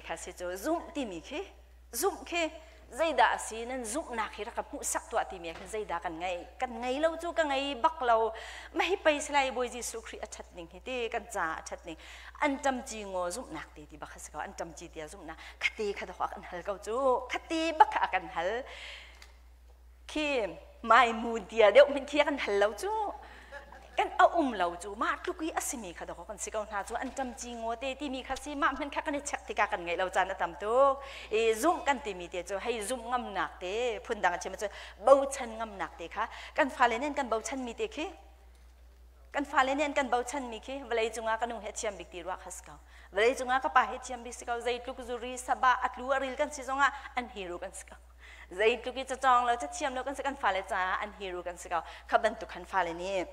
kha si cu zumh timi khi zumh khi zeidah a si nan zumhnak hi rak ka hmuhsak tuah timi ah khin zeidah kan ngei kan ngei lo cu ka ngei bak lo ma hi pei salai Bawi Jesuh Khrih a ṭhat ning hi ti kan ca a ṭhat ning an ṭamci ngaw zumhnak te ti bak kha si ko an ṭamci tia zumhnak khate kha dawh kan hal ko cu khate bak kha a kan hal khi maimu dia deuh hmanh khi kan hal lo cu kan a um lo cu mah tluk i a simi kha dawk kan si ko hna cu an ṭamci ngaw te timi kha si mah hmanh kha kan i check tikah kan ngeih lo caan a tam tuk i zumh kan timi te cu hei zumh ngamnak te phundang a chim cu bochan ngamnak te kha kan fale nih an kan bochan mi te khi kan fale nih an kan bochan mi khi vawlei cungah ka nu he thiam bik ti ruah kha si ko vawlei cungah ka pa he thiam bik si ko zeitluk zuri sabah a tlu a ril kan si zongah an hero kan si ko zeitluk i cacawng lo cathiam lo kan si kan fale caah an hero kan si ko kha bantuk khan fale nih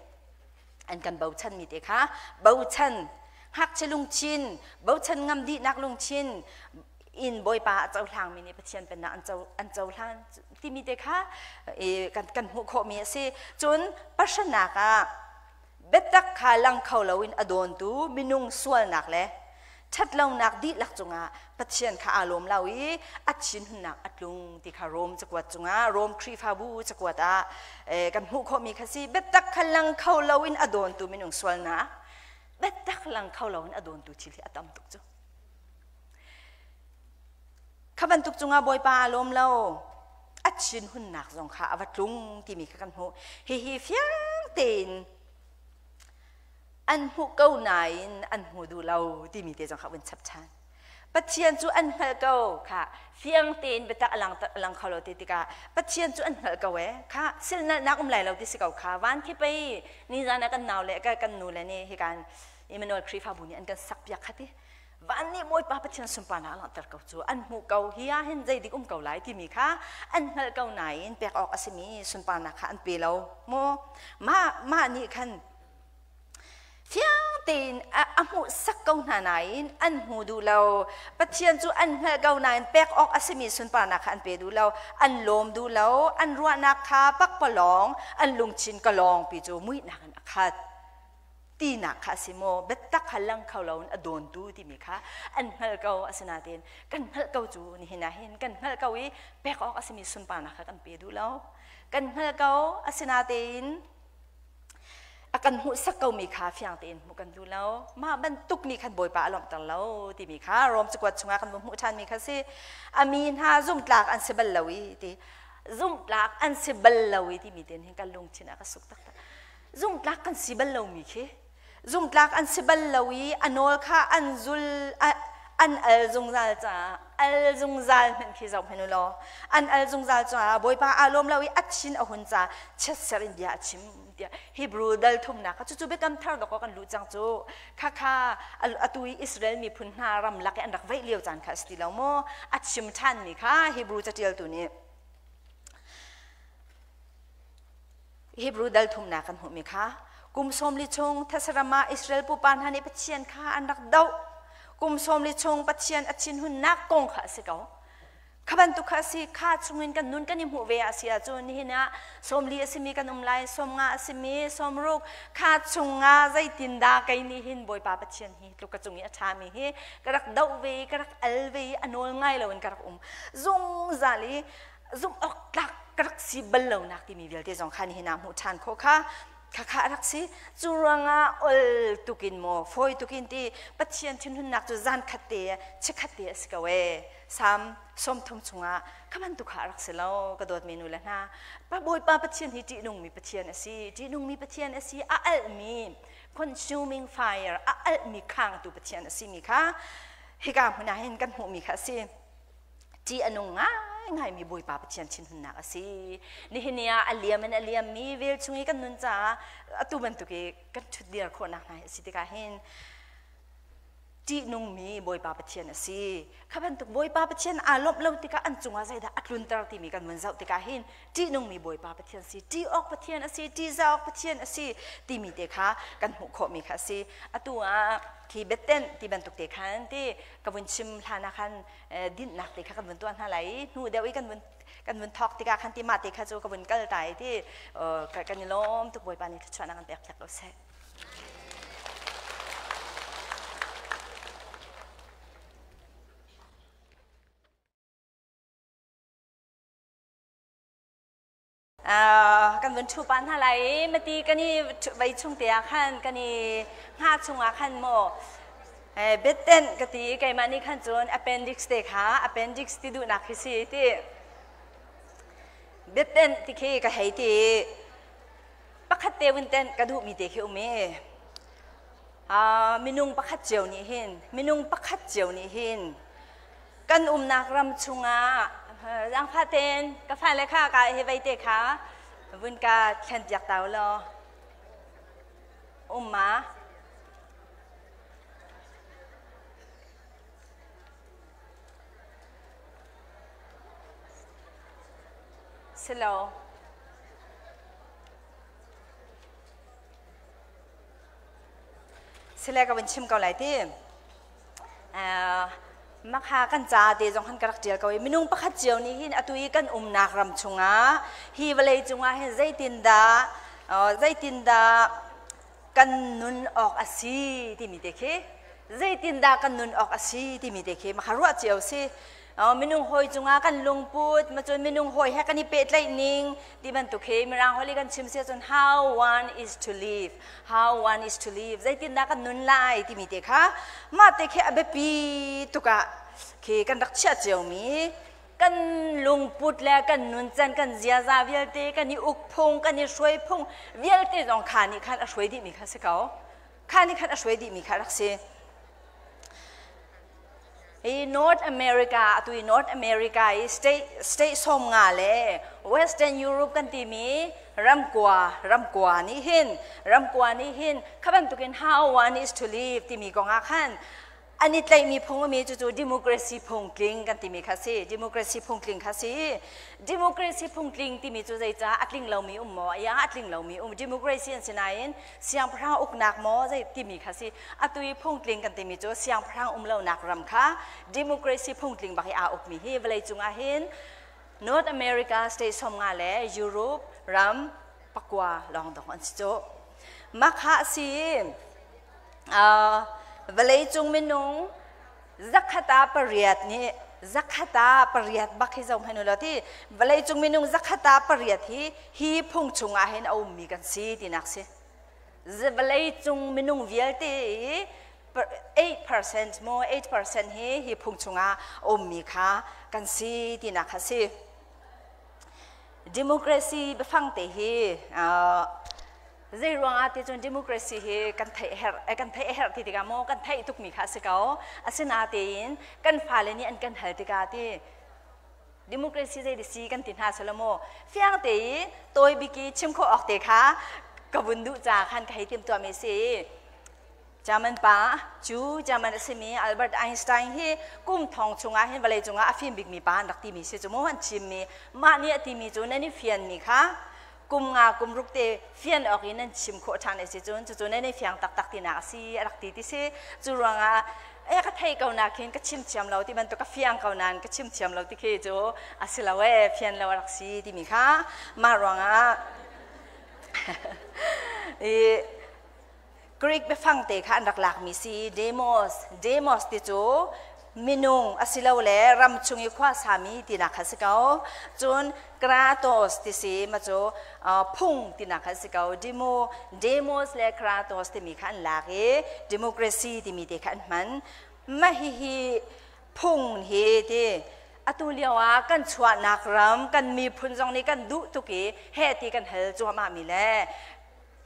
an kan bochan mi te kha bochan ngakchia lungchin bochan ngam dihnak lungchin in bawipa a cohlang mi nih Pathian pennak an co an cohlan timi te kha kan kan hmuh khawh mi a si cun pasranak ah biatak kha lang kho loin a dawntu minung sualnak le ṭhatlonak dihlak cungah Pathian kha aa lawm lo i a thinhunnak a tlung ti kha Rom cakuat cungah Rom Khrihfabu cakuat ah kan hmuh khawhmi kha si biatak kha lang kho loin a dawntu minung sualnak biatak lang kho loin a dawntu thil hi a tam tuk cu kha bantuk cungah Bawipa aa lawm lo a thinhunnak zong kha a va tlung timi kha kan hmuh hihi fiang tein an hmuh ko nain an hmu duh lo timi te zong kha vun chap ṭhan Pathian cu an hngalh ko kha fiang tein biatak a lang lang kho lo ti tikah Pathian cu an hngalh ko e kha silnalhnak um lai lo ti si ko kha van khi pei nizan ah kan nau le kan nu le nih hikan Emmanuel Khrihfabu nih an kan sak piak kha ti van nih Bawipa Pathian sunparnak a langhter ko cu an hmuh ko hi ah hin zeidik um ko lai timi kha an hngalh ko nain pek awk a simi sunparnak kha an pe lo maw mah mah nih khan fiang tein a hmuhsak ko hna nain an hmu duh lo Pathian cu an hngalh ko nain pek awk a simi sunparnak kha an pe duh lo an lawm duh lo an ruahnak kha pakpalawng an lungchin ka lawng pi cu muihnak in a khat tinak kha a si maw biatak kha lang kho loin a dawntu timi kha an hngalh ko asinain kan hngalh ko cu nihin ah hin kan hngalh ko i pek awk a simi sunparnak kha kan pe duh lo kan hngalh ko asinain a kan hmuhsak komi kha fiang tein hmuh kan duh lo mah bantuk nih khan bawipa a lawmhter lo timi kha Rom cakuat chungah kan hmuh ṭhanmi kha si a mi hna zumtlak an si bal lo i ti zumtlak an si bal lo i timi ten hin kan lungthin a ka suk taktak zumtlak kan si bal lomi khi zumtlak an si bal lo i a nawl kha an zul an al zungzal caah al zungzal hmanh khi zoh hmanh u law an al zungzal caah bawipa aa lawm lo i a thin a hun ca chiatser in bia a chim tiah Hebrew dal thumnak kha cucu biakam thar dawk kan luh cang cu kha kha atu i Israel miphun hna ram lak i an rak veih lio caan kha a si ti lo maw a chim ṭhanmi kha Hebrew caṭialtu nih Hebrew dal thumnak kan hmuhmi kha kum 40 chung thesram ah Israel pupa hna nih Pathian kha an rak doh. Kum 40 chung Pathian a thinhunnak kong kha a si ko. Kha bantuk kha a si kha chungin kan nun kan i hmuh ve a si ahcun nihin ah 40 a simi kan um lai 50 a simi 60 kha chungah zeitindah kei nih hin Bawipa Pathian hi tluk ka cung i a ṭhami hi ka rak doh ve i ka rak al ve i a nawl ngai loin ka rak um zungzal i zumh awk tlak ka rak si bal lonak timi vialte zong kha nihin ah hmuh ṭhan khawh kha khakha a rak si cu ruangah ol tukin maw fawi tukin ti Pathian thinhunnak cu zan khat te chikkhat te a si ko e Salm 30 chungah kha bantuk kha a rak si lo ka dawtmi nu le hna pa Bawipa Pathian hi ṭihnungmi Pathian a si ṭihnungmi Pathian a si a alhmi consuming fire a alhmi khangtu Pathian a simi kha hika hmun ah hin kan hmuhmi kha a si ṭih a nung ngaingaimi Bawipa Pathian thinhunnak a si. Nihin ni ah a liam in a liammi vel chung i kan nun caah atu bantuk i kan ṭhutdir khawhnak hna hi a si tikah hin ṭihnungmi Bawipa Pathian a si. Kha bantuk Bawipa Pathian aa lawmh lo tikah an cungah zeidah a tlunter timi kan vun zoh tikah hin ṭihnungmi Bawipa Pathian si, ṭih awk Pathian a si, ṭihzah awk Pathian a si timi te kha kan hmuh khawhmi kha a si. Atu ah khi biatenh ti bantuk te khan ti ka vun chim hlan ah khan dinhnak te kha kan vun tuah hna lai i hnu deuh i kan vun kan vun thawk tikah khan ti mah te kha cu ka vun kal ta i ti kan i lawm tuk Bawipa nih thluachuahnak kan pek piak ko seh. Kan vun ṭhu pa hna lai i mati kan i vei chung te ah khan kan i hngah chung ah khan maw biatenh ka ti keimah nih khan cun appendix te kha appendix ti duhnak khi si ti biatenh ti khi ka hei ti pakhat te vun tenh ka duhmi te khi um i minung pakhat cio nih hin minung pakhat cio nih hin kan umnak ram chungah zaangfah tein ka fale kha ka hi vei te kha vun ka thlen piak ta law um ma silo sile ka vun chim ko lai ti Makha kan ca te zong han ka rak ṭial ko i minung pakhat cio nih hin atu i kan umnak ram chungah hi vawlei cungah hin zeitindah zeitindah kan nun awk a si timi te khi zeitindah kan nun awk a si timi te khi makha ruah cio si. Minung hawi cungah kan lungput macun minung hawi he kan i pehtlaih ning ti bantuk hi mirang holh i kan chim si ahcun how one is to live how one is to live zeitindah kan nun lai timi te kha mah te khi a biapi tuk ah khi kan rak chiah ciomi kan lungput le kan nuncan kan ziaza vialte kan i uk phung kan i hruai phung vialte zong kha nih khan a hruai dihmi kha si ko kha nih khan a hruai dihmi kha rak si. Hi North America, atu i North America i state, state 50 le Western Europe kan timi ramkua, ramkua nih hin, ramkua nih hin, kha bantukin how one is to live timi kong ah khan an i tlaihmi phung mi cucu democracy phungtling kan timi kha si democracy phungtling kha si democracy phungtling timi cu zeicah a tling lomi um maw ya a tling lomi um democracy an si nain siangpahrang uknak maw zei timi kha si atu i phungtling kan timi cu siangpahrang um lonak ram kha democracy phungtling bak i aa ukmi hi vawlei cungah hin North America state 50 le Europe ram 9 lawng dong an si cu makha si vawlei cung minung 108 nih 108 bak hi zoh hmanh u law ti vawlei cung minung 108 hi hi phung chungah hin a ummi kan si tinak si vawlei cung minung vialte i 8% maw 8% hi hi phung chungah a ummi kha kan si tinak kha si democracy biafang te hi zei ruangah ti cun democracy hi kan theih herh kan theih a herh ti tikah maw kan theih tukmi kha a si ko asinatein kan fale nih an kan hal tikah ti democracy zei si kan ti hna selo maw fiang te i tawi biki chim khawh awk te kha ka vun duh ca khan ka hei tim tuahmi si German pa cu German a simi Albert Einstein hi kum thong chungah hin vawlei cungah a fim bikmi pa an rak timi si cu mu an chimmi mah nih a timi cu nan i fianmi kha kum nga kum ruk te fian awk in nan chim khawh ṭhan a si cun cucu nan i fiang taktak tinak a si a rak ti ti si cu ruangah e ka thei ko na khin ka chim thiam lo ti bantuk ka fiang ko nain ka chim thiam lo ti khi cu a si lo e fian lo a rak si timi kha mah ruangah i Greek biafang te kha an rak lakmi si demos demos ti cu minung asilole ram chung i khua sami tinak kha si ko cun kratos ti si ma cu phung tinak kha si ko demo demos le kratos timi kha an lak i democracy timi te kha an hman mah hihi phung hi ti atu lio ah kan chuahnak ram kan miphun zong nih kan duh tuk i heh ti kan hal cuahmah mi le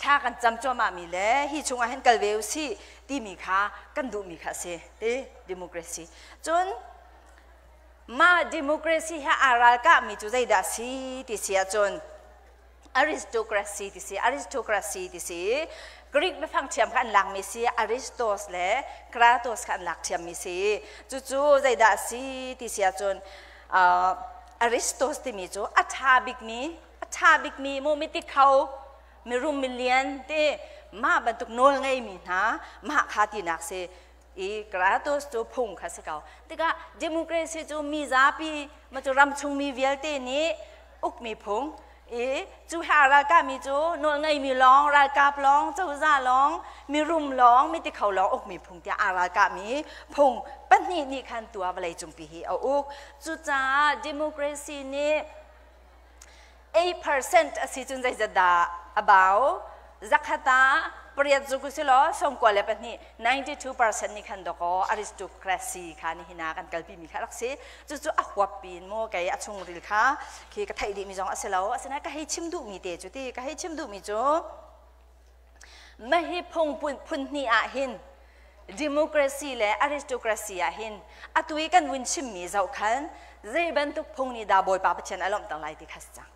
thla kan cam cuahmah mi le hi chungah hin kal ve u sih timi kha kan duhmi kha a si ti democracy cun mah democracy he aa ralkahmi cu zeidah si ti si ahcun aristocracy ti si aristocracy ti si Greek biafang thiam kha an lakmi si Aristos le Kratos kha an lak thiammi si cucu zeidah si ti si ahcun Aristos timi cu a ṭha bikmi a ṭha bikmi mu miti kho mirum milian te mah bantuk nawl ngeimi hna mah kha tinak si i Kratos cu phung kha si ko tikah democracy cu mi zapi ma cu ram chungmi vialte nih ukmi phung i cu he ralkap mi cu nawl ngeimi lawng ralkap lawng cozah lawng mirum lawng miti kho lawng ukmi phung tiah aa ralkap mi phung pahnih nih khan tua vawlei cungpi hi a uk cucaah democracy nih. 8% a si cun zeizat dah a bau? Zakhat ah pariat zuk u silaw 92, 92% nih khan dawkaw aristocracy kha nihin ah kan kalpi mi kha rak si. Cucu a huap pin maw kei a chungril kha khi ka theih dih mi zong a si lo. Asinain ka hei chim duh mi te cu ti ka hei chim duh mi cu mahi phung phun hnih ah hin democracy le aristocracy ah hin atu i kan vun chimmi zoh khan zei bantuk phung nih dah Bawipa Pathian a lawmhter lai ti kha si cang.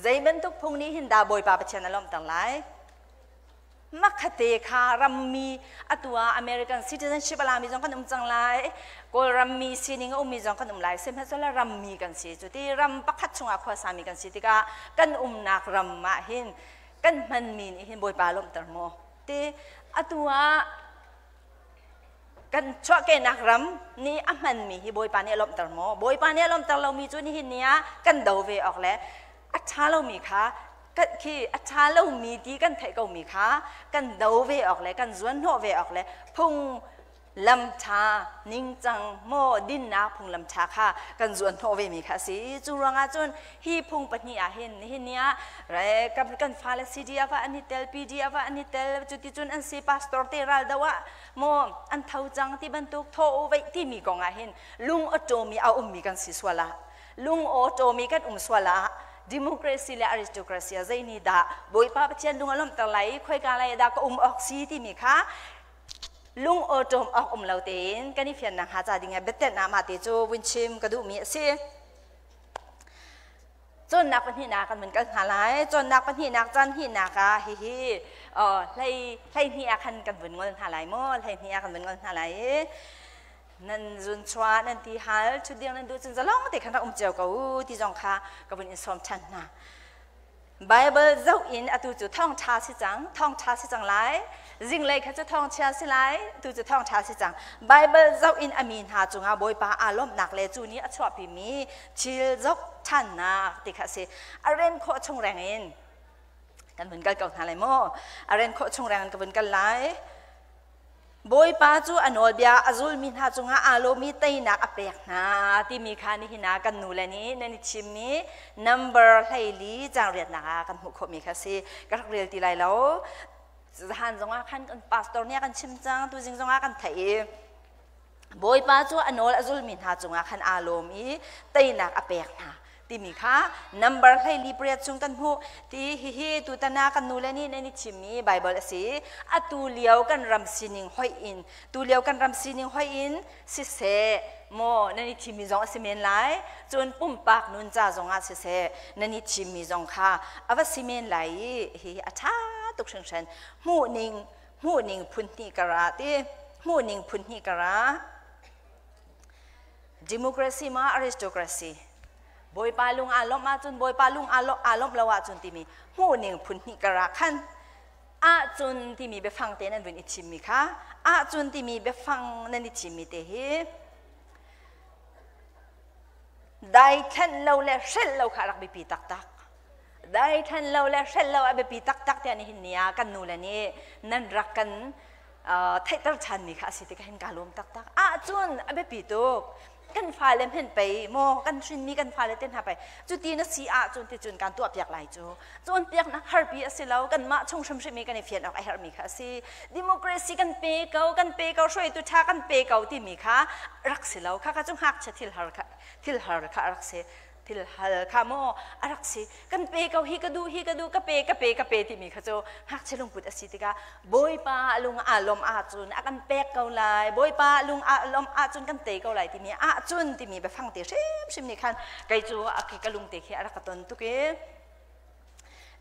Zei bantuk phung nih hin dah Bawipa Pathian a lawmhter lai? Makhate kha rammi atu ah American citizenship a lami zong kan um cang lai. Kawl rammi sining a ummi zong kan um lai. Sihmanhsehlaw rammi kan si. Cu ti ram pakhat chungah khuasami kan si tikah kan umnak ram ah hin kan hmanmi nih hin Bawipa lawmhter maw? Ti atu ah kan chuahkehnak ram nih a hmanmi hi Bawipa nih a lawmhter maw? Bawipa nih a lawmhter lomi cu nihin ni ah kan do ve awk le a ṭha lomi kha khi a ṭha lomi ti kan theih komi kha kan do ve awk le kan zuanhnawh ve awk le phung lam ṭha ningcang maw dinnak phunglam ṭha kha kan zuanhnawh vemi kha a si. Cu ruangah cun hi phung pahnih ah hin nihin ni ah kan fale CDF ah an i tel, PDF ah an i tel, cuticun an si pastor te ral do ah maw an tho cang ti bantuk thaw u veih timi kong ah hin lung awṭawmi a ummi kan si sual ah lung awṭawmi kan um sual ah democracy le aristocracy ah zei nih dah Bawipa Pathian lung a lawmhter lai i khoika lai dah ka um awk si timi kha lung awṭawm awk um lo tein kan i fian nakhnga ca ding ah biatenh ah mah te cu vun chim ka duhmi a si. Cawnnak pahnihnak kan vun kal hna lai. Cawnnak pahnihnak caan hnihnak ah hihi hlei hlei ah khan kan vun ngol hna lai maw? Hlei hnih ah kan vun ngol hna lai i nan zun chuah nan ti hal thutdiang nan duh cun zalong te khan rak um cio ko u ti zong kha ka vun in sawm ṭhan hna. Bible zoh in atu cu thawngṭha si cang, thawngṭha si cang lai. Zinglei kha cu thawngchia si lai, tu cu thawngṭha si cang. Bible zoh in a mi hna cungah Bawipa aa lawmhnak le cu nih a chuahpimi thil zoh ṭhannak ti kha a si. A ren khawh chung reng in kan vun kal ko hna lai maw? A ren khawh chung reng in ka vun kal lai. Bawipa cu a nawlbia a zulmi hna cungah aa lawmi teinak a pek hna timi kha nihin ah kan nule nih nan i thimmi number 14 caang riatnak ah kan hmuh khawhmi kha a si. Ka rak rel ti lai lo. Zahan zongah khan kan pastor nih a kan chim cang, tuzing zongah kan theih i Bawipa cu a nawl a zulmi hna cungah khan aa lawm i teinak a pek hna timi kha number 48 chung kan hmuh. Ti hihi tutan ah kan nule nih nan i thimmi Bible a si. Atu lio kan ram sining hoih in tu lio kan ram sining hoih in siseh maw nan i thimmi zong a si men lai, cun pumpak nun ca zong ah siseh nan i thimmi zong kha a va si men lai i hihi a ṭha tuk hringhran. Hmuhning hmuhning phun hnih kara ti hmuhning phun hnih kara democracy ma aristocracy Bawipa lung aa lawmh ahcun Bawipa lung aa lawmh lo ahcun timi hmuhning phun hnih kara khan ahcun timi biafang te nan vun i thimmi kha ahcun timi biafang nan i thimmi te hi daithlen lo le hrelh lo kha rak biapi taktak. Daithlen lo le hrelh lo a biapi taktak tiah nihin ni ah kan nule nih nan rak kan theihter ṭhanmi kha a si tikah hin kaa lawm taktak. Ahcun a biapi tuk. Kan fale hmenh pei maw kan hrinmi kan fale te hna pei cuti na si ahcun ticun kan tuahpiak lai cu. Cawnpiaknak harpi a si lo, kanmah chung hrimhrim i kan i fian awk a herhmi kha a si. Democracy kan pe ko, kan pe ko, hruaitu ṭha kan pe ko timi kha rak si lo. Khakha cu ngakchia thil har kha thil har kha a rak si. Thil hal kha maw a rak si. Kan pe ko, hi ka duh, hi ka duh, ka pe, ka pe, ka pe timi kha cu ngakchia lungput a si tikah Bawipa lung aa lawmh ahcun a kan pek ko lai, Bawipa lung aa lawmh ahcun kan tei ko lai timi ahcun timi biafang te hrimhrim nih khan kei cu a ka lung te khi a rak ka ton tuk i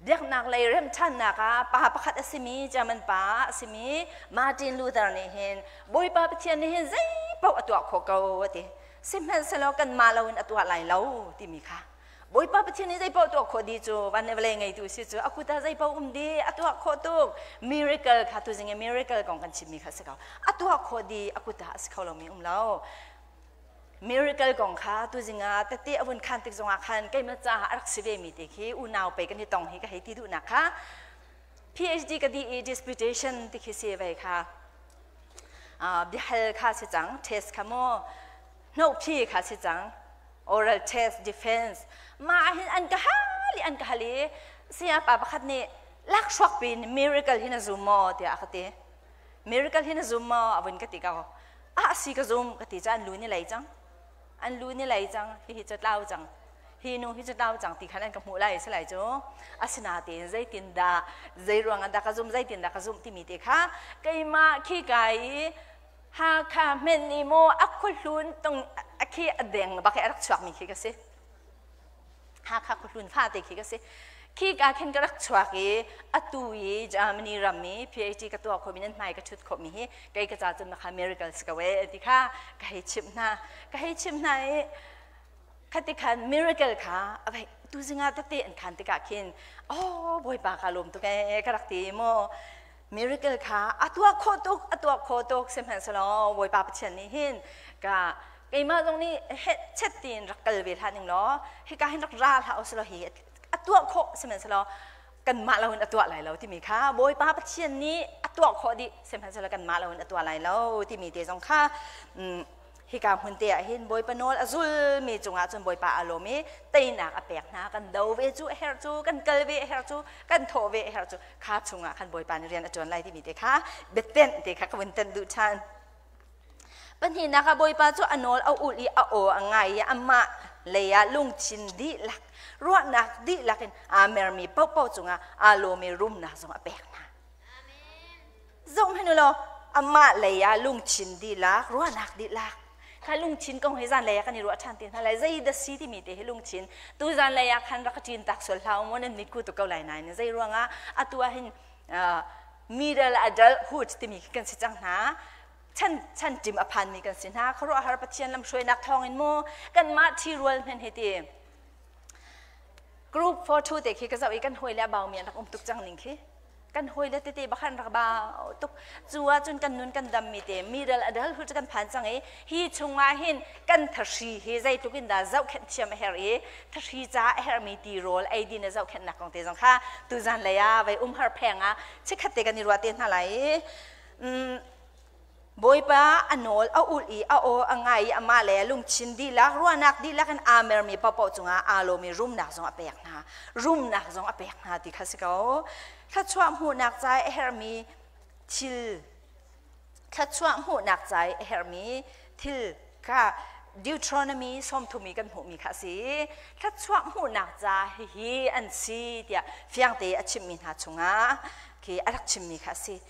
biaknak lei remṭhannak ah pa pakhat a simi German pa a simi Martin Luther nih hin Bawipa Pathian nih hin zei paoh a tuah khawh ko a ti. Sihmanhsehlaw kanmah loin a tuah lai lo timi kha Bawipa Pathian nih zeipaoh tuah khawh dih cu van le vawlei ngeitu si cu a kut ah zeipaoh um dih a tuah khawh tuk. Miracle kha tuzing i miracle kong kan chimmi kha a si ko. A tuah khawh dih, a kut ah a si kho lomi um lo. Miracle kong kha tuzing ah tete a vun khan tik zongah khan keimah caah a rak si vemi te khi unau pei kan i tong hi ka hei ti duhnak kha PhD ka dih i disputation ti khi si vei kha biahal kha si cang, test kha maw hnawhphi kha si cang, oral test defense. Mah hin an ka hal li an ka hal i saya pa pakhat nih lakhruak pin miracle hi na zum maw tiah a ka ti. Miracle hi na zum maw a vun ka ti ko. Ah si ka zum ka ti cu an lu ni lei cang. An lu ni lei cang hihi cu tlau cang. Hi nu hi cu tlau cang ti khan an ka hmuh lai si lai cu. Asinain zeitin dah zei ruang ah dah ka zum zeitin dah ka zumh timi te kha keimah khi kai i Hakha hmenh ni maw a khuahlun tung a khi a deng bak i a rak chuakmi khi ka si. Hakha khuahlun fate khi ka si. Khi ka khin ka rak chuak i atu i Germany ram i PhD ka tuah khomi nan hmai ka ṭhut khawhmi hi kei ka ca cun kha miracle si ko ee ti kha ka hei chimh hna. Ka hei chimh hna i khati khan miracle kha a vai tu zingah tete an khan tikah khin oh Bawipa ka lawm tuk ee ka rak ti maw miracle kha a tuah khawh tuk a tuah khawh tuk sihmanhsehlaw Bawipa Pathian nih hin ka keimah zong nih chet tiin rak kal ve hlah ning law hika hin rak ra hlah usih law hi a tuah khawh sihmanhsehlaw kanmah loin a tuah lai lo timi kha Bawipa Pathian nih a tuah khawh dih sihmanhsehlaw kanmah loin a tuah lai lo timi te zong kha hika hmun te ah hin Bawipa nawl a zulmi cungah cun Bawipa aa lawm i teinak a pek hna kan do ve cu a herh cu kan kal ve a herh cu kan thawh ve a herh cu kha chungah khan Bawipa nih rian a ṭuan lai timi te kha biatenh te kha ka vun tenh duh ṭhan. Pahnihnak ah Bawipa cu a nawl a ulh i a aw a ngai i amah lei ah lungthin dihlak ruahnak dihlak in aa mermi paohpaoh cungah aa lawm i rumnak zong a pek hna. Zohhmanh u law amah lei ah lungthin dihlak ruahnak dihlak kha lungthin kong hi zanlei ah kan i ruah ṭhan te hna lai zei dah si timi te hi lungthin tu zanlei ah khan rak ka ṭin tak sual hlah u maw nan mitku tuk ko lai nain zei ruangah atu ah hin middle adulthood timi khi kan si cang hna chan chan ṭim a phanmi kan si hna khuaruahhar Pathian lamhruainak thawngin maw kanmah ṭhirual hmenh hi ti group photo te khi ka zoh i kan hawi le a baumi an rak um tuk cang ning khi kan hawile tete bakhan rak bau tuk cu ahcun kan nun kan dammi te middle adulthood kan phan cang i hi chungah hin kan thahri hi zeitluk in dah zohkhenh thiam a herh i thahri ca a herhmi tirawl eidin a zohkhenhnak kong te zong kha tuzan lei ah vei umhar pheng ah chikkhat te kan i ruah te hna lai i Bawipa a nawl a ulh i a aw a ngai i amah le lungthin dihlak ruahnak dihlak in aa mermi paohpaoh cungah aa lawm i rumnak zong a pek hna. Rumnak zong a pek hna ti kha si ko. Thluachuah hmuhnak ca i a herhmi thil thluachuah hmuhnak ca i a herhmi thil kha Deuteronomy 30 i kan hmuhmi kha a si. Thluachuah hmuhnak ca hihi an si tiah fiangte a chimmi hna chungah khi a rak chimmi kha a si.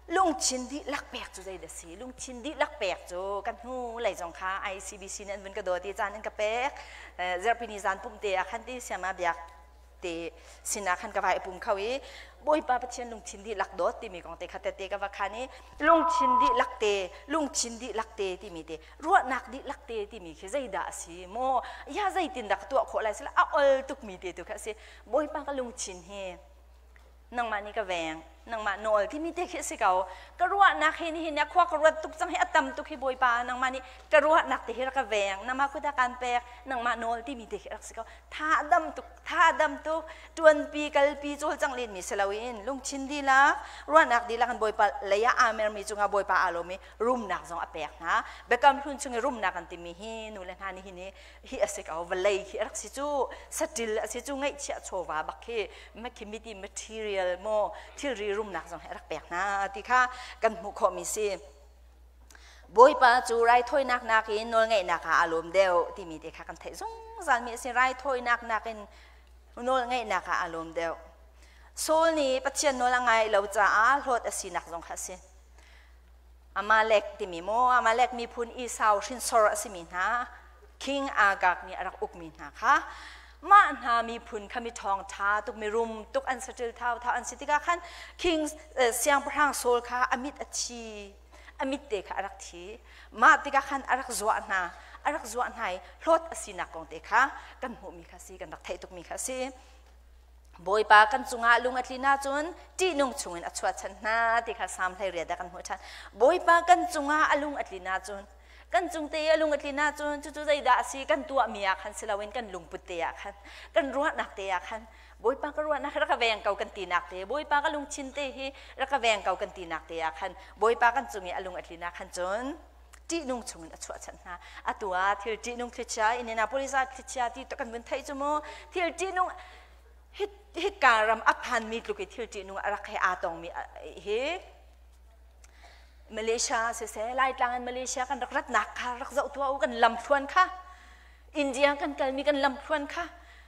Lungthin dihlak pek cu zeidah si? Lungthin dihlak pek cu kan hnu lei zong kha ICBC nih an vun ka dawt i caan an ka pek. Zarhpini zan pumh te ah khan ti siama biak te sinah khan ka vai pum kho i Bawipa Pathian lungthin dihlak dawt timi kong te kha tete ka va khan i lungthin dihlak te lungthin dihlak te timi te ruahnak dihlak te timi khi zeidah a si maw ya zeitin dah ka tuah khawh lai sila a ol tukmi te tu kha a si Bawipa ka lungthin hi nangmah nih ka veng nangmah nawl timi te khi a si ko ka ruahnak hi nihin ah khua ka ruat tuk cang hi a tam tuk hi bawipa nangmah nih ka ruahnak te hi rak ka veng nangmah kut ah kaan pek nangmah nawl timi te khi rak si ko tha dam tuk tha dam tuk tuanpi kalpi cawlcang len mi si loin lungthin dihlak ruahnak dihlak in bawipa lei ah aa mermi cungah bawipa aa lawm i rumnak zong a pek hna biakam hlun chung i rumnak an timi hi nu le hna nih hi hi a si ko vawlei khi a rak si cu satil a si cu ngaihchiah chawva bak khi khi miti material maw thilri rumnak zong hi a rak pek hna ti kha kan hmuh khawhmi si Bawipa cu raithawinak nakin nawlngaihnak ah aa lawm deuh timi te kha kan theih zungzal mi a si raithawinak nakin nawlngaihnak ah aa lawm deuh Saul nih Pathian nawl a ngai lo caah hlawt a sinak zong kha a si Amalek timi maw Amalek miphun Esau hrinsor a simi hna King Agag nih a rak ukmi hna kha mah hna miphun kha mi ṭhawng ṭha tuk mi rum tuk an saṭil thau thau an si tikah khan King siangpahrang Saul kha a mit a thi a mit te kha a rak thi mah tikah khan a rak zuah hna a rak zuah hna i hlawt a sinak kong te kha kan hmuhmi kha si kan rak theih tukmi kha si Bawipa kan cungah lung a tlin ahcun ṭihnung chungin a chuahchanh hna ti kha Salm 18 ah kan hmuh ṭhan. Bawipa kan cungah a lung a tlin ahcun kan cung te i a lung a tlin ahcun cucu zeidah a si kan tuahmi ah khan si loin kan lungput te ah khan kan ruahnak te ah khan Bawipa ka ruahnak rak ka veng ko kan tinak te Bawipa ka lungthin te hi rak ka veng ko kan tinak te ah khan Bawipa kan cung i a lung a tlin ah khan cun ṭihnung chungin a chuahchanh hna. Atu ah thil ṭihnung thlichia Indianapolis ah thlichia ti kan vun theih cu mu thil ṭihnung Hika ram a phanmi tluk i thil ṭihnung a rak he aa tongmi hi Malaysia siseh, Laitlang in Malaysia kan rak ratnak kha rak zoh tuah u, kan lamthluan kha. India kan kalmi kan lamthluan kha,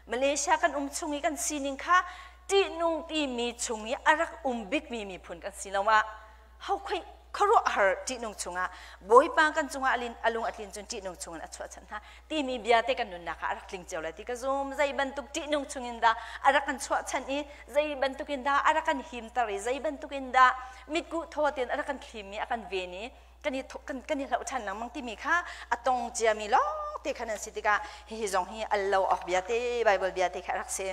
Malaysia kan um chung i kan sining kha ṭihnung timi chung i a rak um bikmi miphun kan si lo ah ho khoi khuaruahhar ṭihnung chungah Bawipa kan cungah a lung a tlin cun ṭihnung chungin a chuahchanh hna timi bia te kan nunnak ah a rak tling cio lai ti ka zum. Zei bantuk ṭihnung chungin dah a rak kan chuahchanh i zei bantuk in dah a rak kan himter i zei bantuk in dah mitkuh thaw tein a rak kan thlim i a kan ven i kan i kan, kan i hloh ṭhan lengmang timi kha a tong ciami lawng te khan an si tikah hihi zong hi al lo awk bia te, Bible bia te kha a rak si.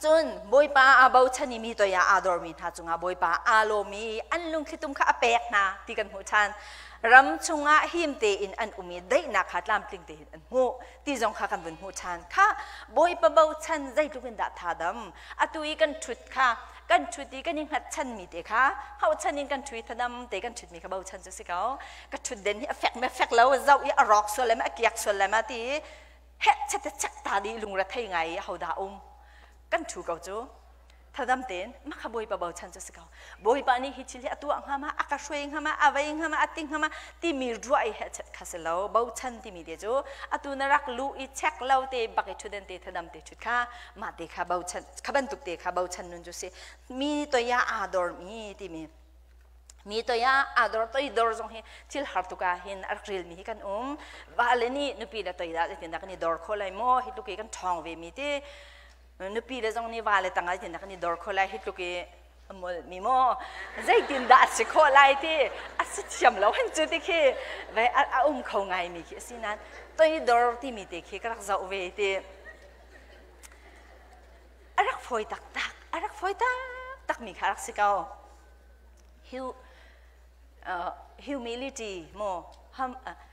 Cun Bawipa aa bochan i mi toi ah aa dormi hna cungah Bawipa aa lawm i an lungthlitum kha a pek hna ti kan hmuh ṭhan. Ram chungah him tein an um i daihnak kha tlamtling tein an hmuh ti zong kha kan vun hmuh ṭhan. Kha Bawipa bochan zeitluk in dah thadam. Atu i kan ṭhut kha kan ṭhut i kan i hngatchanmi te kha hauhchan in kan ṭhu i thadam te kan ṭhutmi kha bochan cu si ko. Ka ṭhutden hi a fek me fek lo, zoh i a rawk sual lai ma, a kiak sual lai ma ti i heh chet chek ta di lungre thei ngai i hodah um kan thu ko cu. Thadam tein makha Bawipa bochan cu si ko. Bawipa nih hi thil hi a tuah hnga ma, a ka hruai hnga ma, a vei hnga ma, a ti hnga ma timi ruah i heh chet kha si lo. Bochan timi te cu atu na rak lu i chek lo te bak i thuden te thadam te thut kha mah te kha bochan kha bantuk te kha bochan nun cu si. Mi toia aa dor mi timi mi toia aa dor, toidor zong hi thil har tuk ah hin a rak relmi hi kan um. Vale nih nupi le toida zeitindah kan i dor kho lai maw, hi tluk i kan ṭhawng ve mi ti. Nupi le zong nih vale tangah zeitindah kan i dor kho lai, hi tluk i a molmi maw, zeitindah a si khawh lai ti. A si thiam lo han cu ti khi ve a um kho ngaimi khi a si nain toidor timi te khi ka rak zoh ve ti a rak fawi taktak, a rak fawi taktak mi kha a rak si ko. Humility maw,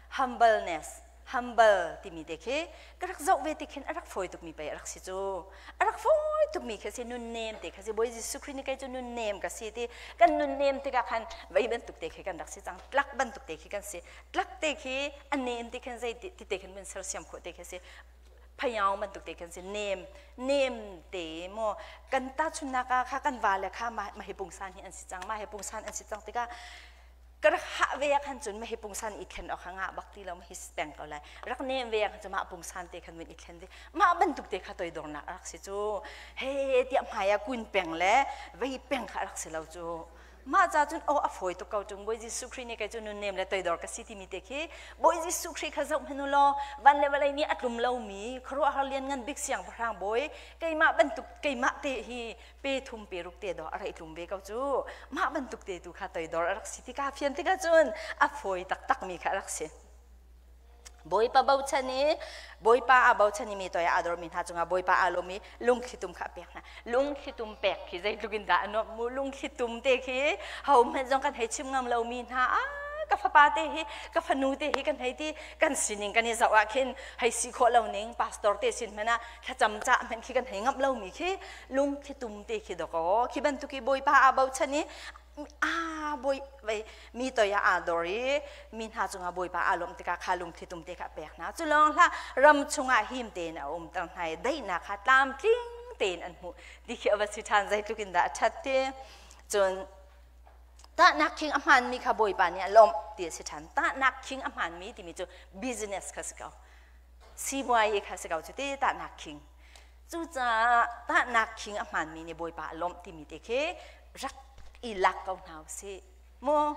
humbleness, humble timi te khi ka rak zoh ve ti khin a rak fawi tukmi pei a rak si cu. A rak fawi tukmi khi si, nunnem te kha si. Bawi Jesuh Khrih nih kei cu nunnem ka si ti. Kan nunnem tikah khan vei bantuk te khi kan rak si cang, tlak bantuk te khi kan si. Tlak te khi a nem ti khin zei ti te khin mun sersiam khawh te khi si, phayao bantuk te khin si. Nem nem te maw kan tahchunnak ah kha kan va le kha ma hi pungsan hi an si cang, ma hi pungsan an si cang tikah ka rak hah ve ah khan cun ma hi pungsan i thlen awk kha ngah bak ti lo, ma hi peng ko lai. Rak nem ve ah khan cun mah pungsan te khan mun i thlen ve, mah bantuk te kha toidornak a rak si cu. He tiah hmai ah kun peng le vei peng kha a rak si lo cu. Mah ca cun aw a fawi tuk ko ṭung. Bawi Jesuh Khrih nih kei cu nunnem le toidor ka si timi te khi Bawi Jesuh Khrih kha zoh hmanh u law, van le vawlei nih a tlum lomi khuaruahhar lianngan bik siangpahrang bawi keimah bantuk keimah te hi pe thum pe ruk te dawh a rak i tlum ve ko cu. Mah bantuk te tu kha toidor a rak si tikah fian tikah cun a fawi taktakmi kha a rak si. Bawipa bochan i Bawipa aa bochan i mi toi aa dormi hna cungah Bawipa aa lawm i lungthlitum kha a pek hna. Lungthlitum pek khi zeitluk in dah a nuamh mu. Lungthlitum te khi hohmanh zong kan hei chim ngam lomi hna, ah ka fapa te hi, ka fanu te hi kan hei ti. Kan sining kan i zoh ah khin hei si khawh lo ning, pastor te sin hmanh ah thlacam cah hmanh khi kan hei ngamh lomi khi lungthlitum te khi dawkaw khi bantuk i Bawipa aa bochan i a bawi vei mi toi ah aa dor i mi hna cungah Bawipa aa lawmh tikah kha lungthlitum te kha a pek hna. Cu lawng hlah, ram chungah him tein a umter hna i daihnak kha tlamtling tein an hmuh ti khi a va si ṭhan. Zeitluk in dah a ṭhat ti. Cun tahnak khing a hmaanmi kha Bawipa nih a lawmh ti a si ṭhan. Tahnak khing a hmaanmi timi cu business kha si ko, sipuai kha si ko cu ti tahnak khing. Cucaah tahnak khing a hmaanmi nih Bawipa a lawmh timi te khi rak i lak ko hna usih. Maw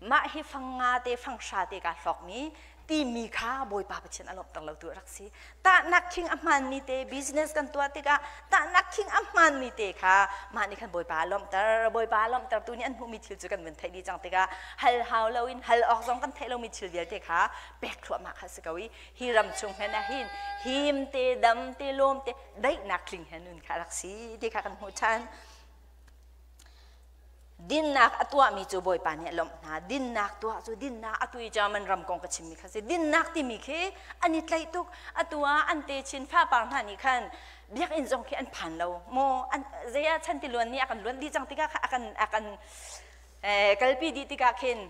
mah hi fang nga te fang hra te kaa hlawkmi timi kha Bawipa Pathian a lawmhter lo tu a rak si. Tahnak khing a hmaanmi te, business kan tuah tikah tahnak khing a hmaanmi te kha mah nih khan Bawipa a lawmhter. Bawipa a lawmhtertu nih an hmuhmi thil cu kan vun theih dih cang tikah hal hau loin hal awk zong kan theih lomi thil vialte kha pek thluahmah kha si ko i hi ram chung hmanh ah hin him te, dam te, lawm te, daihnak tling he nun kha rak si ti kha kan hmuh ṭhan. Dinnak a tuahmi cu Bawipa nih a lawmh hna. Dinnak tuah cu, dinnak atu i German ram kong ka chimmi kha si. Dinnak timi khi an i tlaih tuk. Atu ah an te chin fapar hna nih khan biakinn zong khi an phan lo maw, an zei ah chan tiluan nih a kan luan dih cang tikah kha a kan kalpi dih tikah khin.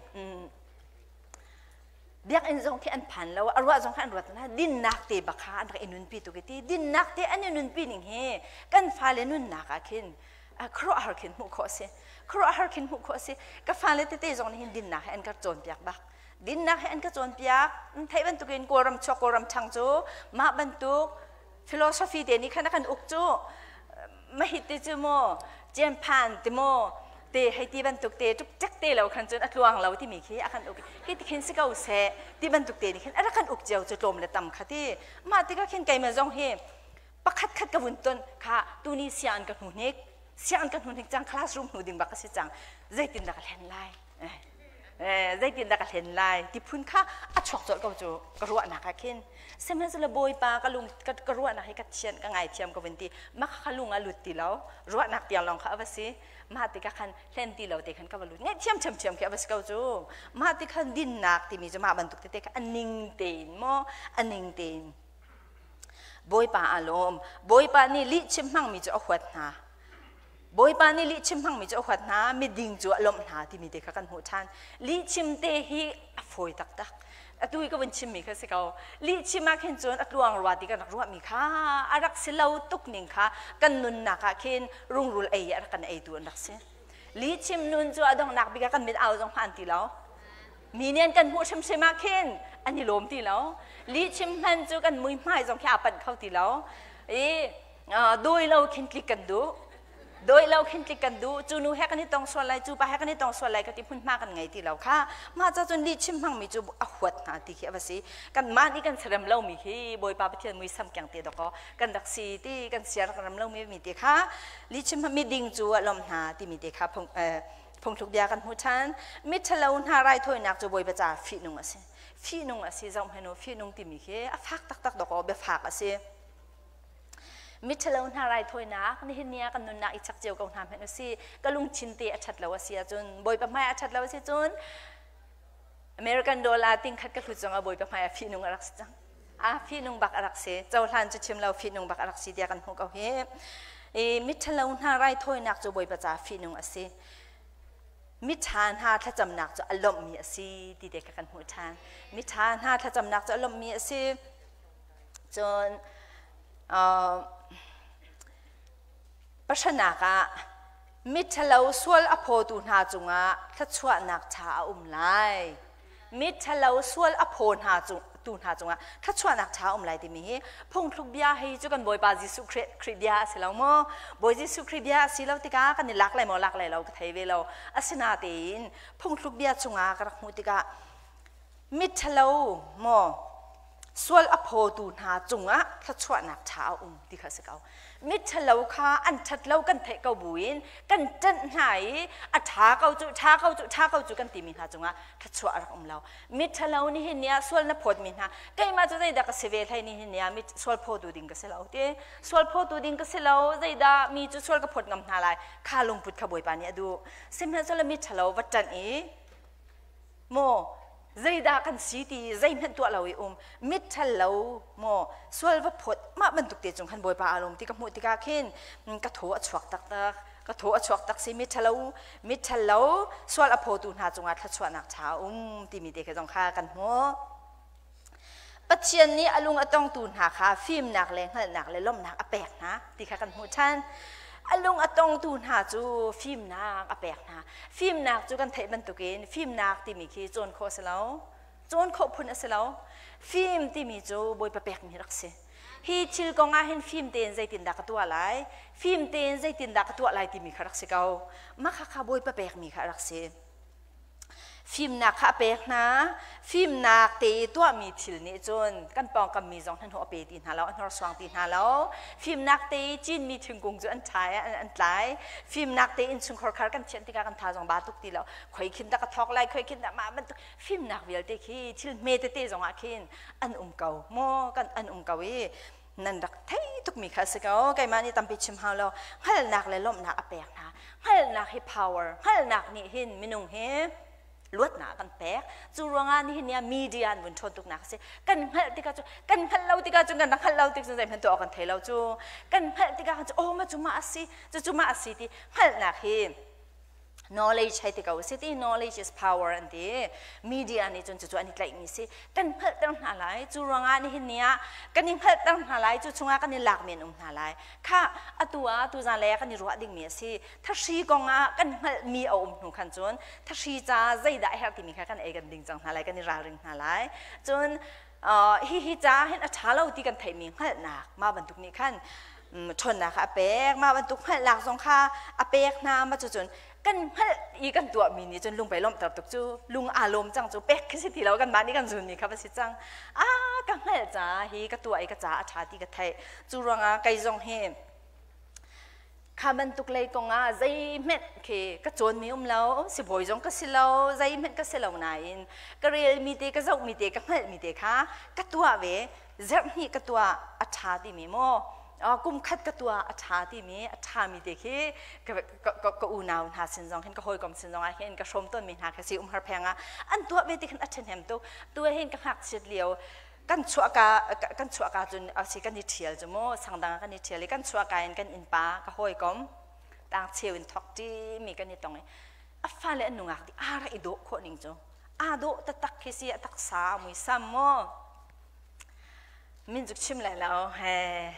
Biakinn zong khi an phan lo, a ruah zong kha an ruat na dinnak te bak kha an rak i nunpi tuk i ti dinnak te an i nunpi ning hi kan fale nunnak ah khin khuaruahhar khin hmuh khawh a si. Khuaruahhar khin hmuh khawh a si. Ka fale tete zong nih hin dinnak hi an ka cawnpiak bak. Dinnak hi an ka cawnpiak. Theih bantukin Kawlram chuak Kawlram ṭhang cu mah bantuk philosophy te nih khan a kan uk cu mahit te cu maw cianphan ti maw te hei ti bantuk te tuk te lo khan cun a tluang lo timi khi a kan uk khi ti khin si ko seh ti bantuk te nih khin a rak kan uk cio cu tlawm le tam kha ti mah tikah khin keimah zong hi pakhat khat ka vun ton kha tuni siang ka hnu hnik siang ka hnu hnik cang classroom hnu ding bak a si cang zeitin dah ka hlen lai zeitin dah ka hlen lai ti phun kha a chuak colh ko cu ka ruahnak ah khin sihmanhsehlaw bawipa ka lung ka ruahnak hi ka thian ka ngaithiam ka vun ti mah kha lung a lut ti lo ruahnak tiang lawng kha a va si mah tikah khan hlen ti lo te khan ka va lut ngaihthiam ṭhiamṭhiam khi a va si ko cu mah ti khan dinnak timi cu mah bantuk tete kha a ning tein maw a ning tein Bawipa aa lawm Bawipa nih lihchim hmangmi cu a huat hna Bawipa nih lihchim hmangmi cu a huat hna, miding cu a lawmh hna timi te kha kan hmuh ṭhan. Lihchim te hi a fawi taktak. Atu i ka vun chimmi kha si ko. Lihchim ah khin cun a tluang rua ti kan rak ruahmi kha a rak si lo tuk ning kha kan nunnak ah khin rungrul ei a rak kan eitu an rak si. Lihchim nun cu a donghnak bik ah kan mit au zong hmaan ti lo. Mi nih an kan hmuh hrimhrim ah khin an i lawm ti lo. Lihchim hman cu kan muihmai zong khi aa panh kho ti lo. I dawi lo khin tlik kan duh dawi lo khin tlik kan duh cu nu he kan i tong sual lai cu pa he kan i tong sual lai ka ti hmunhma kan ngei ti lo kha mah ca cun lih chim hmangmi cu a huat hna ti khi a va si kan mah nih kan serem lomi hi bawipa pathian muisam keng te dawkaw kan rak si ti kan siar kan ram lomi mi te kha lih chim mi ding cu a lawm hna timi te kha phungthluk bia kan hmu ṭhan miṭhalo hna raithawinak cu bawipa ca fihnung a si fihnung a si zoh hmanh u fihnung timi khi a fak taktak dawkaw biafak a si Miṭhalo hna raithawinak nihin ni ah kan nunnak i chak cio ko hna hmanh u sih. Ka lungthin te a ṭhat lo a si ahcun Bawipa hmai a ṭhat lo a si cun American dollar tingkhat ka hlut zongah Bawipa hmai ah fihnung a rak si cang. A fihnung bak a rak si. Cohlan cu chim lo fihnung bak a rak si tiah kan hmuh ko hi. I miṭhalo hna raithawinak cu Bawipa caah fihnung a si. Miṭha hna thlacamnak cu a lawmhmi a si ti te kha kan hmuh ṭhan. Miṭha hna thlacamnak cu a lawmhmi a si. Cun pahranak ah miṭhalo sual a phawtu hna cungah thluachuahnak ṭha a um lai. Miṭhalo sual a phaw hna cung tu hna cungah thluachuahnak ṭha a um lai timi hi phungthluk bia hi cu kan Bawipa Jesuh Khrih Khrih bia a si lo maw? Bawi Jesuh Khrih bia a si lo tikah kan i lak lai maw lak lai lo ka thei ve lo. Asinatein phungthluk bia chungah ka rak hmuh tikah miṭhalo maw sual a phawtu hna cungah thluachuahnak ṭha a um ti kha a si ko. Miṭhalo kha an ṭhat lo kan theih ko buin kan ṭanh hna i a ṭha ko cu ṭha ko cu ṭha ko cu kan timi hna cungah thluachuah a rak um lo. Miṭhalo nihin ni ah sual na phawtmi hna keimah cu zeidah ka si ve hlei nihin ni ah mi sual phawtu ding ka si lo ti sual phawtu ding ka si lo zeidah mi cu sual ka phawt ngam hna lai kha lungput kha Bawipa nih a duh. Sihmanhsehlaw miṭhalo va ṭanh i maw zeidah kan si ti zeihmanh tuah lo i um mitṭhal lo maw sual va phawt mah bantuk te cung khan bawipa aa lawm ti ka hmuh tikah khin ka thaw a chuak taktak ka thaw a chuak tak si miṭhalo mitṭhal lo sual a phawtu hna cungah thluachuahnak ṭha a um timi te kha zong kha kan hmuh Pathian nih a lung a tongtu hna kha fimnak le hngalhnak le lawmhnak a pek hna ti kha kan hmuh ṭhan. A lung a tongtu hna cu fimnak a pek hna. Fimnak cu kan theih bantukin fimnak timi khi cawn khawh a si lo. Cawn khawh phun a si lo. Fim timi cu Bawipa pekmi rak si. Hi thil kong ah hin fim tein zeitindah ka tuah lai? Fim tein zeitindah ka tuah lai timi kha rak si ko. Mah kha kha Bawipa pekmi kha a rak si. Fimnak kha a pek hna. Fimnak te i tuahmi thil nih cun kan pawngkam mi zong hnahnawh a pe ti hna lo, a hnorsuang ti hna lo. Fimnak te i cinmi thingkung cu an ṭha i an tlai. Fimnak te innchungkhar khar kan thianh tikah kan tha zong ba tuk ti lo. Khoi khin dah ka thawk lai, khoi khin dah mah bantuk fimnak vialte khi thil hme tete zong ah khin an um ko. Maw kan an um ko i nan rak thei tukmi kha a si ko keimah nih tampi chim hau lo hngalhnak le lawmhnak a pek hna hngalhnak hi power hngalhnak nih hin minung hi luatnak a kan pek cu ruangah nihin ni ah media an vun ṭhawn tuknak a si kan hngalh tikah cu kan hngalh lo tikah cu kan rak hngalh lo tik cun zeihmanh tuah awk kan thei lo cu kan hngalh tikah cu oh ma cu mah a si cu cu mah a si ti hngalhnak hi. Knowledge hei ti ko si ti, knowledge is power an ti. Media nih cun cucu an i tlaihmi si. Kan hngalhter hna lai. Cu ruangah nihin ni ah kan i hngalhter hna lai. Cu chungah kan i lakmi an um hna lai. Kha atu ah tuzan lei ah kan i ruah dingmi a si. Thahri kong ah kan hngalhmi a um hnu khan cun thahri ca zeidah a herh timi kha kan ei kan ding cang hna lai, kan i ralring hna lai. Cun hihi ca hin a ṭha lo ti kan theihmi hngalhnak mah bantuk nih khan ṭhawnnak kha a pek. Mah bantuk hngalhnak zong kha a pek hna. Mah cucun kan hngalh i kan tuahmi nih cun lung pei lawmhter tuk cu, lung aa lawm cang cu. Pek khi si ti lo, kanmah nih kan zunmi kha va si cang. A ka hngalh ca hi ka tuah i ka ca a ṭha ti ka theih. Cu ruangah kei zong hi kha bantuk lei kong ah zeihmanh khi ka cawnmi um lo, sibawi zong ka si lo, zeihmanh ka si lo nain ka relmi te, ka zohmi te, ka hngalhmi te kha ka tuah ve. Zarh hnih ka tuah, a ṭha timi maw, kum khat ka tuah, a ṭha timi, a ṭhami te khi ka unau hna sin zong hin, ka hawikom sin zong ah hin ka hrawm tawnmi hna kha si. Umhar pheng ah an tuah ve ti khan a ṭhahnem tuk. Tu hin ka ngakchiat lio kan chuahka, kan chuahka cun asi kan i ṭhial cu mu, sangdang ah kan i ṭhial i kan chuahka in kan innpa ka hawikom tang cheu in thok ṭimi kan i tong i a fale an nungak di aa rak i dawh khawh ning cu, aa dawh taktak khi si. A taksa muisam maw, min cu chim lai lo, he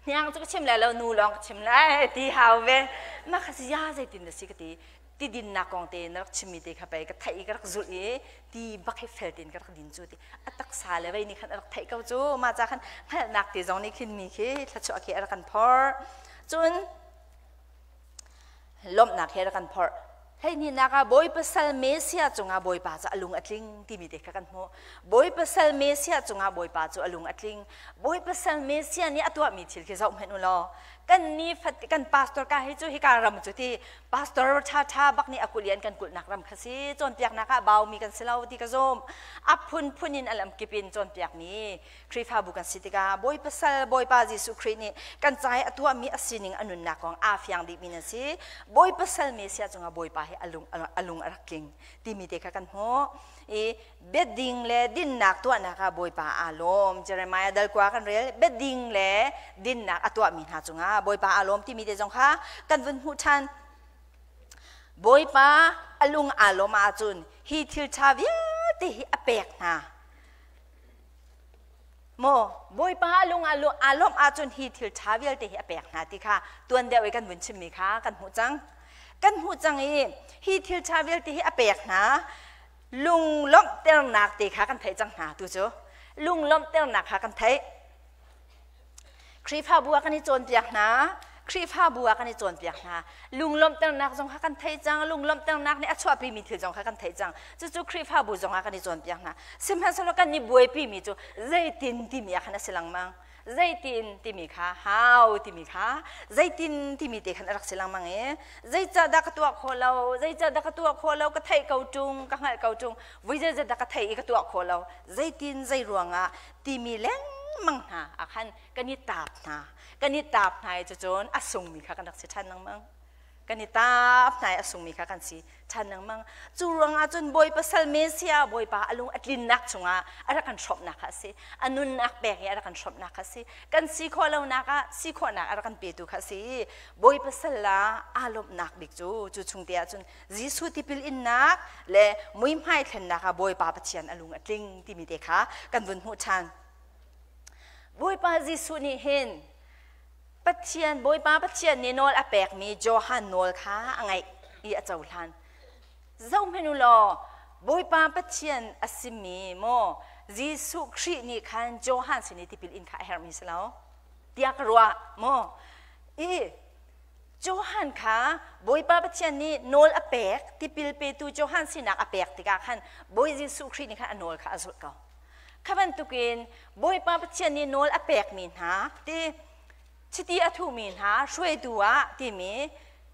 hniang cu ka chim lai lo, nu lawng ka chim lai ti hau ve. Mah kha si ya, zeitin na si ka ti, ti dinnak kong te na rak chimmi te kha pei ka theih i ka rak zulh i ti bak hi fel tein ka rak din cu ti. A taksa le vei nih khan a rak theih ko cu. Mah ca khan hngalhnak te zong nih khin mi khi thluachuah khi a rak kan phorh, cun lawmhnak he a rak kan phorh. 12nak ah Bawipa sal Messiah cungah Bawipa cu a lung a tling timi te kha kan hmuh. Bawipa sal Messiah cungah Bawipa cu a lung a tling. Bawipa sal Messiah nih a tuahmi thil khi zoh hmanh u law, kan ni fat kan pastor ka hi cu hika ram cu ti pastor ṭha ṭha bak nih a kulh i an kan kulhnak ram kha si. Cawnpiaknak ah baumi kan si lo ti ka zum. A phunphun in a lamkip in cawnpiakmi Khrihfabu kan si tikah Bawipa sal Bawipa Jesuh Khrih nih kan ca i a tuahmi a sining, a nunnak kong aa fiang dihmi nan si. Bawipa sal Messiah cungah Bawipa hi a lung a rak tling timi te kha kan hmuh i biading le dinnak tuahnak ah Bawipa aa lawm. Jeremiah dal 9 kan rel, biading le dinnak a tuahmi hna cungah Bawipa aa lawm timi te zong kha kan vun hmuh ṭhan. Bawipa a lung aa lawm ahcun hi thil ṭha vialte hi a pek hna. Maw Bawipa a lung aa lawmh ahcun hi thil ṭha vialte hi a pek hna ti kha tuan deuh i kan vun chimmi kha kan hmuh cang. Kan hmuh cang i hi thil ṭha vialte hi a pek hna. Lunglawmhternak te kha kan theih cang hna. Tu cu lunglawmhternak kha kan theih. Khrihfabu ah kan i cawnpiak hna, Khrihfabu ah kan i cawnpiak hna. Lunglawmhternak zong kha kan theih cang, lunglawmhternak nih a chuahpimi thil zong kha kan theih cang. Cucu Khrihfabu zong ah kan i cawnpiak hna. Sihmanhsehlaw kan i buaipimi cu zeitin timi ah khan a si lengmang. Zeitin timi kha, how timi kha, zeitin timi te khan a rak si lengmang i zeicahdah ka tuah khawh lo, zeicahdah ka tuah khawh lo, ka theih ko ṭung, ka hngalh ko ṭung, vui zeizat dah ka theih i ka tuah khawh lo, zeitin, zei ruangah timi lengmang hna ah khan kan i taap hna. Kan i taap hna i cucun a sungmi kha kan rak si ṭhan lengmang. Kan i taap hna i a sungmi kha kan si ṭhan lengmang. Cu ruangah cun Bawipa sal Messiah, Bawipa a lung a tlinnak chungah a rak kan hrawmhnak kha a si. A nunnak pek i a rak kan hrawmhnak kha a si. Kan si khawh lonak ah si khawhnak a rak kan petu kha a si. Bawipa sal ah aa lawmhnak bik cu, cu chung te ah cun Jesuh tipil innak le muihmai thlennak ah Bawipa Pathian a lung a tling timi te kha kan vun hmuh ṭhan. Bawipa Jesuh nih hin Pathian, Bawipa Pathian nih nawl a pekmi Johan nawl kha a ngaih i a cohlan. Zohhmanh u law, Bawipa Pathian a simi maw Jesuh Khrih nih khan Johan sin i tipil in kha a herhmi si lo tiah ka ruah maw? I Johan kha Bawipa Pathian nih nawl a pek, tipil petu Johan sinak a pek tikah khan Bawi Jesuh Khrih nih khan a nawl kha a zulh ko. Kha bantukin Bawipa Pathian nih nawl a pekmi hna ti chiti a thuhmi hna hruaitu ah timi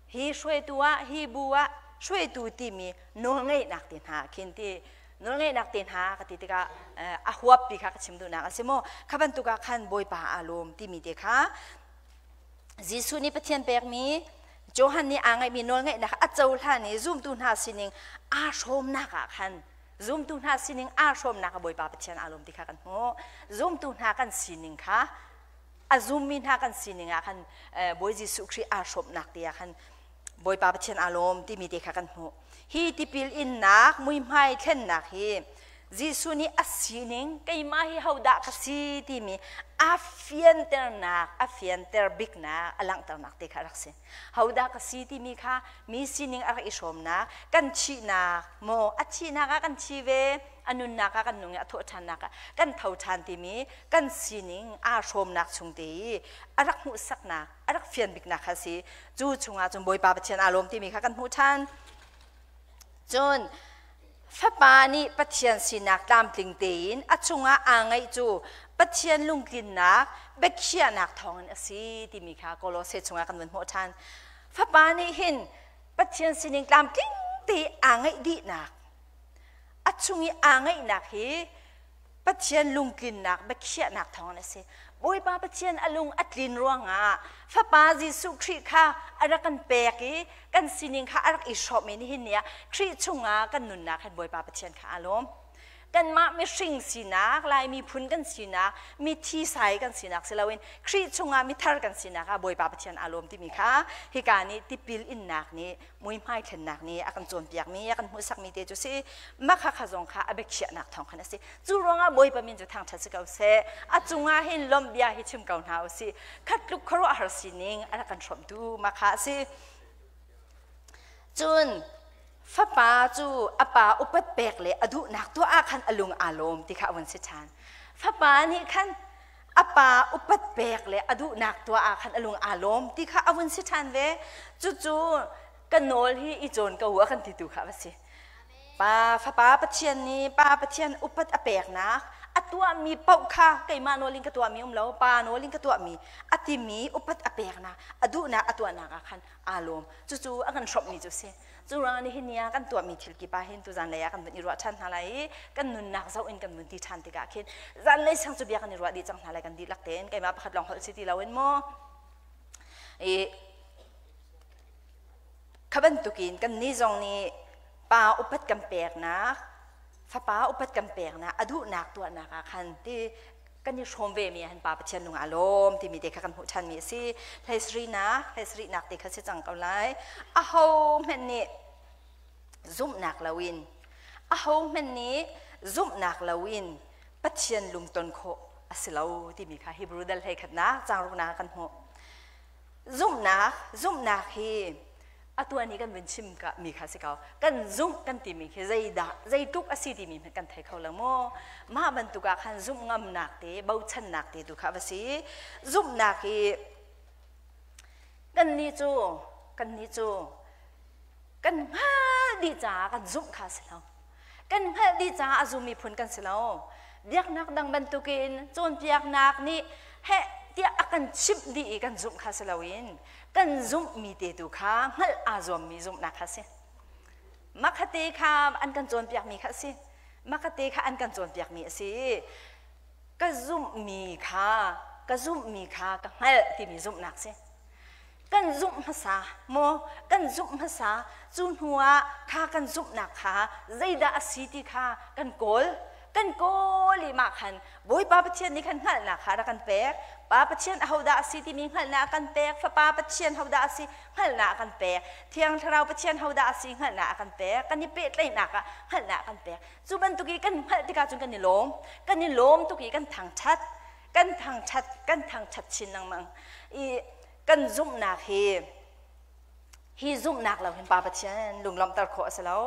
hi, hruaitu ah, hi bu ah hruaitu timi nawlngeihnak te hna khin ti, nawlngeihnak te hna ka ti tikah a huappi kha ka chim duhnak a si maw. Kha bantuk ah khan Bawipa aa lawm timi te kha Jesuh nih Pathian pekmi Johan nih aa ngeihmi nawlngeihnak a cohlan i zumtu hna sining aa hrawmnak ah khan, zumtu hna sining aa hrawmnak ah Bawipa Pathian aa lawm ti kha kan hmuh. Zumtu hna kan sining kha, a zummi hna kan sining ah khan Bawi Jesuh Khrih aa hrawmnak te ah khan. Bawipa Pathian aa lawm timi te kha kan hmuh. Hi tipil innak muihmai thlennak hi Jesuh nih a sining keimah hi hodah ka si timi a fianternak, a fianter biknak, a langhternak te kha a rak si. Hodah ka si timi kha mi sining a rak i hrawmnak, kan thihnak maw a thihnak ah kan thi ve, a nunnak ah kan nung i a thawh ṭhannak ah kan tho ṭhan timi kan sining aa hrawmnak chung te i a rak hmuhsaknak, a rak fian biknak kha a si. Cu chungah cun Bawipa Pathian aa lawm timi kha kan hmuh ṭhan. Cun Fapa nih Pathian sinak tlamtling tein a chungah aa ngeih cu Pathian lungtlinnak biakhiahnak thawngin a si timi kha Kolose chungah kan vun hmuh ṭhan. Fapa nih hin Pathian sining tlamtling te aa ngeih dihnak a chung i aa ngeihnak hi Pathian lungtlinnak biakhiahnak thawngin a si. Bawipa Pathian a lung a tlin ruangah Fapa Jesuh Khrih kha a rak kan pek i kan sining kha a rak i hrawm i nihin ni ah Khrih chungah kan nunnak hin Bawipa Pathian kha aa lawm. Kanmah mihring sinak, Lai miphun kan sinak, mithi sai kan sinak si loin Khrih chungah mithar kan sinak ah Bawipa Pathian aa lawm timi kha hika nih tipil innak nih muihmai thlennak nih a kan cawnpiakmi a kan hmuhsakmi te cu si makha kha zong kha a biakhiahnak thawng khan a si cu ruangah Bawipa min cu thangṭhat si ko seh a cungah hin lawmh bia hi chim ko hna u sih khat tluk khuaruahhar sining a rak kan hrawmtu makha a si cun fapa cu a pa upat pek le a duhnak tuah ah khan a lung aa lawm ti kha a vun si ṭhan fapa nih khan a pa upat pek le a duhnak tuah ah khan a lung aa lawm ti kha a vun si ṭhan ve. Cucu ka nawl hi i cawn ko u a kan titu kha a va si. Pa fapa Pathian nih Pa Pathian upat a peknak a tuahmi paoh kha keimah nawl in ka tuahmi um lo pa nawl in ka tuahmi a timi upat a peknak a duhnak a tuahnak ah khan aa lawm. Cucu a kan hrawmhmi cu a si. Cu ruangah nihin ni ah kan tuahmi thil kip ah hin tuzan lei ah kan vun i ruah ṭhan hna lai i kan nunnak zoh in kan vun ti ṭhan tikah khin zanlei sang cu bia kan i ruah dih cang hna lai kan dihlak tein keimah pakhat lawng holh si ti loin maw i kha bantukin kan nih zong nih pa upat kan peknak fapa upat kan peknak a duhnak tuahnak ah khan ti kan i hrawm ve mi han pa Pathian lung aa lawm timi te kha kan hmuh ṭhan mi a si. Hleisrinak hleisrinak te kha si cang ko lai. Aho hmanh nih zumhnak loin aho hmanh nih zumhnak loin Pathian lungton khawh a si lo timi kha Hebrew dal hlei khatnak caang ruknak kan hmuh. Zumhnak zumhnak hi atuan hi kan vun chim ka mi kha si ko kan zumh kan timi khi zeidah zeitluk a si timi hmanh kan thei kho lo maw mah bantuk ah khan zumh ngamnak te bochannak te tu kha va si zumhnak hi kan nih cu kan nih cu kan hngalh dih caah kan zumh kha si lo kan hngalh dih caah a zum miphun kan si lo biaknak dang bantukin cawnpiaknak nih heh tiah a kan chimh dih i kan zumh kha si loin kan zumhmi te tu kha hngalh aa zuammi zumhnak kha si makhate kha an kan cawnpiakmi kha a si makhate kha an kan cawnpiakmi a si ka zumhmi kha ka zumhmi kha ka hngalh timi zumhnak si kan zumh hmasa maw kan zumh hmasa cu hnu ah kha kan zumhnak kha zeidah a si ti kha kan kawl kan kawl i mah khan Bawipa Pathian nih khan hngalhnak kha rak kan pek Pa Pathian ahodah a si timi hngalhnak a kan pek Fapa Pathian hodah a si hngalhnak a kan pek Thiang Thlarau Pathian hodah a si hngalhnak a kan pek kan i pehtlaihnak ah hngalhnak a kan pek cu bantuk i kan hngalh tikah cun kan i lawm kan i lawm tuk i kan thangṭhat kan thangṭhat kan thangṭhat chin lengmang i kan zumhnak hi hi zumhnak lo hin Pa Pathian lunglawmhter khawh a si lo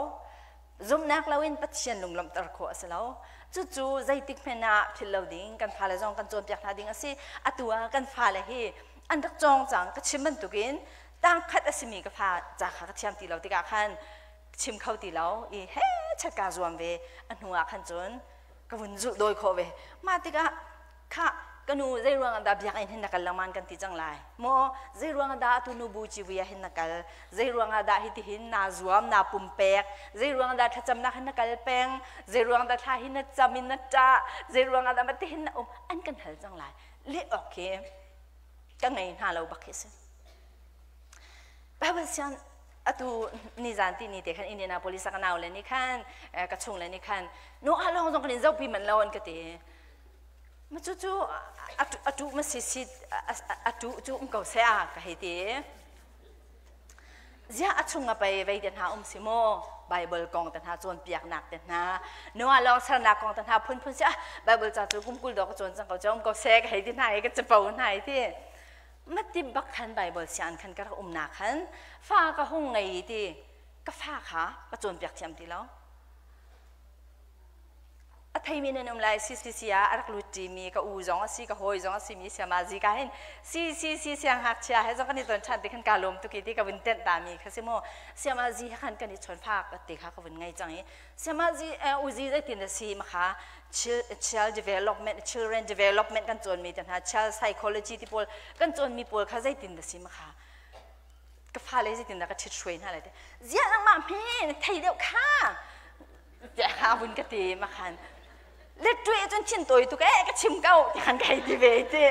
zumhnak lo in Pathian lunglawmhter khawh a si lo cucu zeitik hmanh ah philh lo ding kan fale zong kan cawnpiak hna ding a si atu ah kan fale hi an rak cawng cang ka chim bantukin tangkhat a simi ka fa ca kha ka thiam ti lo tikah khan chim kho ti lo i he chat ka zuam ve a hnu ah khan cun ka vun zulh dawi khawh ve mah tikah khah ka nu zei ruang ah dah biakinn hin na kal lengmang kan ti cang lai maw zei ruang ah dah atu nu bu civui ah hin na kal zei ruang ah dah hitihin naa zuam naa pumpek zei ruang ah dah thlacamnak hin na kal peng zei ruang dah thla hi na cam in na ṭah zei ruang ah dah matihin na um an kan hal cang lai leh awk khi ka ngei hna lo bak hi si Bible siang atu nizan ti ni te khan Indianapolis ka nau le nih khan ka chung le nih khan no ah lawng zong kan in zohpi man lo an ka ti ma cu cu atu ma si si atu cu um ko se a ka hei ti. Ziah a chung a pei vei te hna um si maw? Bible kong te hna cawnpiaknak te hna, Noah lawng sernak kong te hna phunphun si ah Bible ca cu kum 20 dawh ka cawn cang ko cu um ko seh ka hei ti hna i ka capo hna i ti. Mati bak khan Bible sianginn khan ka rak umnak khan fa ka hung ngei ti ka fa kha ka cawnpiak thiam ti lo. A theimi nan um lai CCC ah a rak lut ṭimi ka u zong a si ka hawi zong a simi siama zika hin CCC siangngakchia he zong kan i ton ṭhan ti khan kaa lawm tuk i ti ka vun tenh tami kha si mu. Siama zi he khan kan i chawn fak ti kha ka vun ngei cang i siama zi uzi zeitin a si ma kha child development children development kan cawnmi te hna child psychology ti pawl kan cawnmi pawl kha zeitin da si ma kha ka fale zeitin dah ka ṭhit hruai hna lai ti ziah nangmah hme thei deuh kha tiah vun ka ti ma khan le ṭueh cun thin tawi tuk eh ka chim ko ti khan ka hei ti ve ti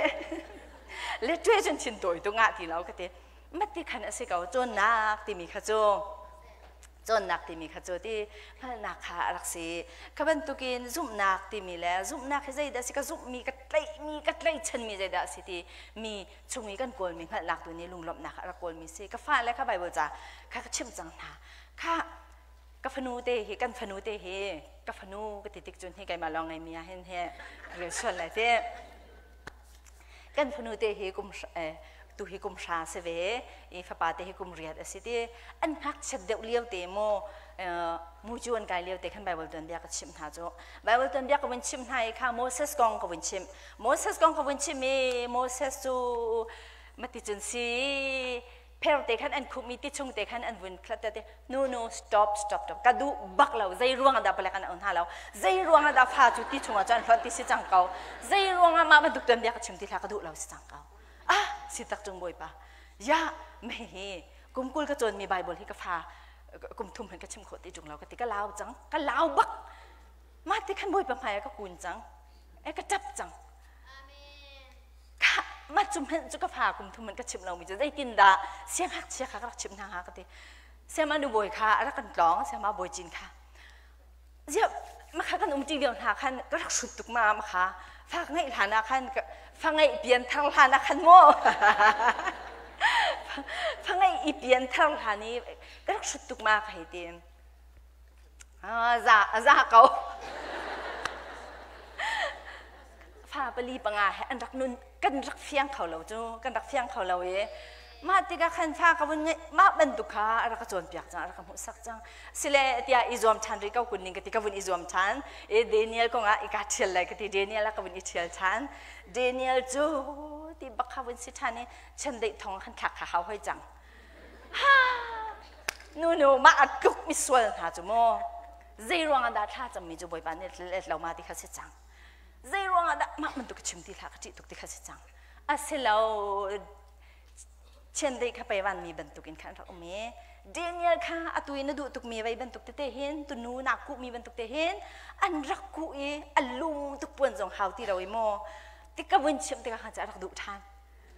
le ṭueh cun thin tawi tuk ngah ti lo ka ti mati khan a si ko cawnnak timi kha cu cawnnak timi kha cu ti hngalhnak kha a rak si kha bantukin zumhnak timi le zumhnak hi zeidah si ka zumhmi ka tlaihmi ka tlaihchanmi zeidah a si ti mi chung i kan kawlmi hngalhnak tu nih lunglawmhnak a rak kawlmi si ka fale kha Bible ca kha ka chimh cang hna kha ka fanu te hi kan fanu te hi ka fanu ka ti tik cun hi keimah lawng ngeimi ah hin he rel sual lai te kan fanu te hi kum tu hi kum hra si ve i fapa te hi kum riat a si ti an ngakchiat deuh lio te mu mu cu an kai lio te khan Bible tuanbia ka chimh hna cu Bible tuanbia ka vun chimh hna i kha Moses kong ka vun chimh Moses kong ka vun chimh i Moses cu mati cun si pher te khan an khumh i ti chung te khan an vun khlat te no no stop stop stop ka duh bak lo zei ruang dah palek an au hna lo zei ruang dah fa cu ti chung ah cun hlonh ti si cang ko zei ruang ah mah bantuk tuan bia ka chim ti hlah ka duh lo si cang ko ah si tak cung bawipa ya mei hi kum 20 ka cawn mi bible hi ka fa kum thum han ka chim khawh ti tung lo ka ti ka lau cang ka lau bak mah ti khan bawipa hmai ah ka kun cang e ka tap cang Khah, mah cu hmanh cu ka fa kum thum in ka chimh lomi cu zeitindah siangngakchia kha ka rak chimh hna hnga ka ti. Siama nu bawi kha a rak kan tlawng, siama bawi cin kha. Ziah, makha kan umṭi lio hna khan ka rak hrut tuk ma makha fa ka ngeih hlan ah khan fa ngeih pian thar hlan ah khan maw fa ngeih i pian thar hlan i ka rak hrut tuk ma ka hei ti. Za a za ko. Fa pali panga he an rak nun kan rak fiang kho lo cu kan rak fiang kho lo i mah tikah khan fa ka vun ngeih mah bantuk kha a rak ka cawnpiak cang a rak ka hmuhsak cang sile tiah i zuam ṭhan rih ko kun ning ka ti ka vun i zuam ṭhan i Daniel kong ah i ka ṭhial lai ka ti Daniel ah ka vun i ṭhial ṭhan Daniel cu ti bak kha vun si ṭhan i chiandeih thong khan thlak kha hau hoi cang Nu nu mah a tluk mi sual hna cu maw zei ruang ah dah thla cammi cu Bawipa nih let lo ma ti kha si cang zei ruang ah dah mah bantuk ka chim ti hlah ka ṭih tuk ti kha si cang asilo chiandeih kha pei vanmi bantuk in khan rak um i Daniel kha atu i na duh tukmi vei bantuk tete hin tunu na kuhmi bantuk te hin an rak kuh i a lum tuk puan zong hau ti lo i maw ti ka vun chimh tikah khan cu a rak duh ṭhan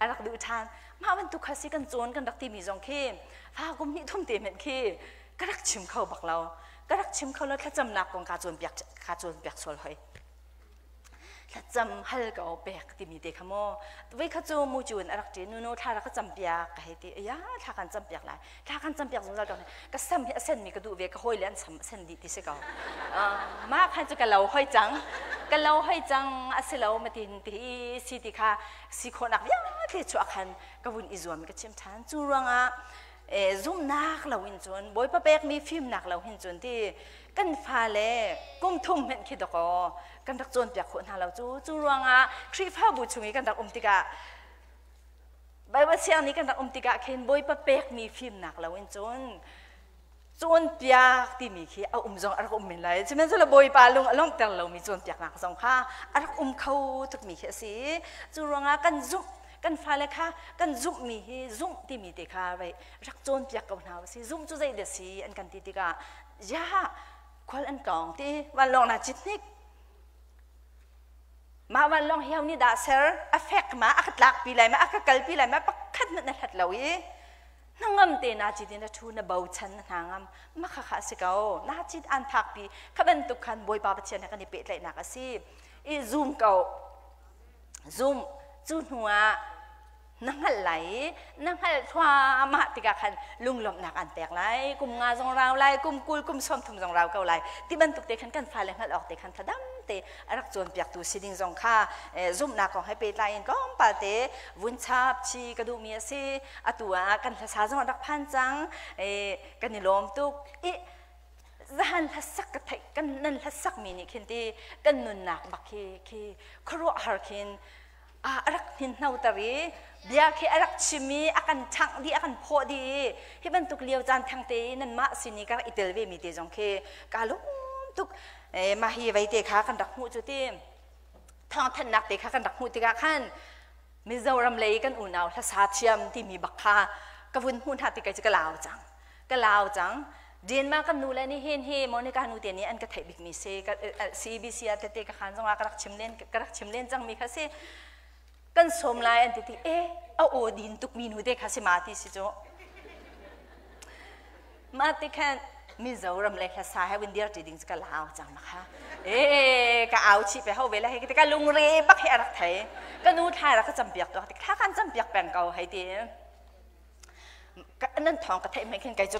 a rak duh ṭhan mah bantuk kha si kan cawn kan rak timi zong khi fa kum hnih thum te hmenh khi ka rak chim kho bak lo ka rak chim kho lo thlacamnak kong kaa cawnpiak kaa cawnpiak sual hoi thlacam hal ko pek timi te kha maw voi kha cu mu cun a rak ṭi nu nu thla rak ka campiak ka hei ti ya thla kan campiak lai thla kan campiak zungzal ko ka sam hi a senmi ka duh ve ka hawi le an sam a sen dih ti si ko mah khan cu ka lo hoi cang ka lo hoi cang a si lo matin ti si ti kha si khawhnak vialte chuah khan ka vun i zuam ka chim ṭhan cu ruangah zumhnak lo in cun bawipa pekmi fimnak lo hin cun ti kan fale kum thum hmenh khi dakaw kan rak cawnpiak khawh hna lo cu cu ruangah Khrihfabu chung i kan rak um tikah Baibal siang nih kan rak um tikah khin Bawipa pekmi fimnak lo in cun cawnpiak timi khi a um zong a rak um men lai. Sihmanhsehlaw Bawipa lung a lawmhter lomi cawnpiaknak zong kha a rak um kho tukmi khi a si. Cu ruangah kan zumh kan fale kha kan zumhmi hi zumh timi te kha vei rak cawnpiak ko hna usih. Zumh cu zei dah si an kan ti tikah ya khual an tlawng ti vanlawng na cit hnik Mah vanlawng hi ho nih dah ser? A fek ma, a ka tlakpi lai ma, a ka kalpi lai ma, pakhat hmanh na hlat lo i hnangam te na cit in na ṭhu na bochan na hna ngam ma kha kha a si ko na cit an phakpi kha bantuk khan Bawipa Pathian he kan i pehtlaihnak a si i zoom ko zoom cu hnu ah Na hngalh lai i na hngalh thluahmah tikah khan lunglawmhnak an pek lai. Kum nga zong rau lai, kum 20, kum 30 zong rau ko lai. Ti bantuk te khan kan fale hngalh awk te khan thadam te a rak cawnpiaktu si ding zong kha zumhnak kong he pehtlai in tlawmpal te vun chap chi ka duhmi a si. Atu ah kan hlasa zong a rak phan cang. Kan i lawm tuk. I zahan hlasak ka theih kan nan hlasak mi nih khin ti kan nunnak bak khi khi khuaruahhar khin a rak hninhnoter i bia khi a rak chim i a kan ṭhangh dih a kan phawh dih i hi bantuk lio caan thengte i nanmah sin i ka rak i tel ve mi te zong khi kaa lung tuk. Mah hi vei te kha kan rak hmuh cu ti thawngthanhnak te kha kan rak hmuh tikah khan Mizoram lei kan unau hlasa thiam timi bak kha ka vun hmuh hna ti kai cu ka lau cang, ka lau cang. Denmark kan nu le nih hin hi Monica nu te nih an ka theih bikmi si. CBC ah tete ka khan zongah ka rak chim len cangmi kha si. Kan sawm lai an ti ti e a aw din tukmi nu te kha si ma ti si cu. Ma ti khan Mizoram le hlasa he win dir ti ding ka lau cang ma kha e ka au chi pe ho ve la he ka lungre bak he a rak thei. Ka nu thla rak ka campiak to thla kan campiak peng ko hei ti. Nan thawng ka theih mei khin kai cu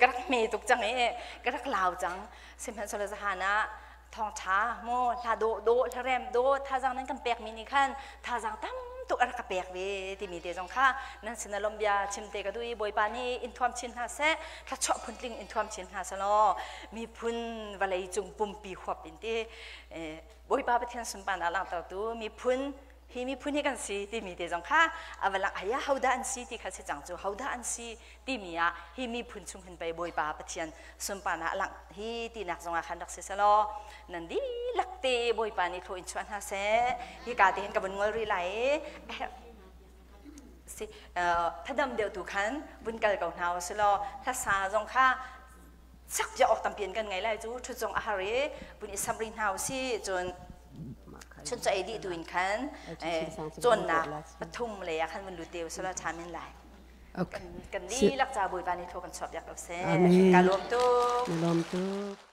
ka rak hme tuk cang i ka rak lau cang. Sihmanhsehlaw zahan ah thawng ṭha mu hla dawh dawh, hla rem dawh thazang nan kan pek mi nih khan thazang tam tuk a rak ka pek ve timi te zong kha nan sin ah lawmh bia chim te ka duh i Bawipa nih in thuam chin hna seh, thluachuah phuntling in thuam chin hna seh law miphun vawlei cung pumpi huap in ti Bawipa Pathian sunparnak langhtertu miphun hi miphun hi kan si timi te zong kha a va lang aya hodah an si ti kha si cang cu. Hodah an si timi ah hi miphun chung hin pei Bawipa Pathian sunparnak lang hi tinak zong ah khan rak si selaw nan dihlak te Bawipa nih thlaw in chuah hna seh. Hi ka te hin ka vun ngol rih lai i si thadam deuh tu khan vun kal ko hna u silaw hlasa zong kha sak bia awk tampi in kan ngei lai cu. Ṭhut zong a har i vun i sam rih hna u si. Cun chun ca ei dih tu in khan cawnnak pathum lei ah khan vun lut te u sila ṭha min lai. Kan dihlak ca Bawipa nih thaw kan chuah piak ko seh. Ka lawm tuk. Lawm tuk.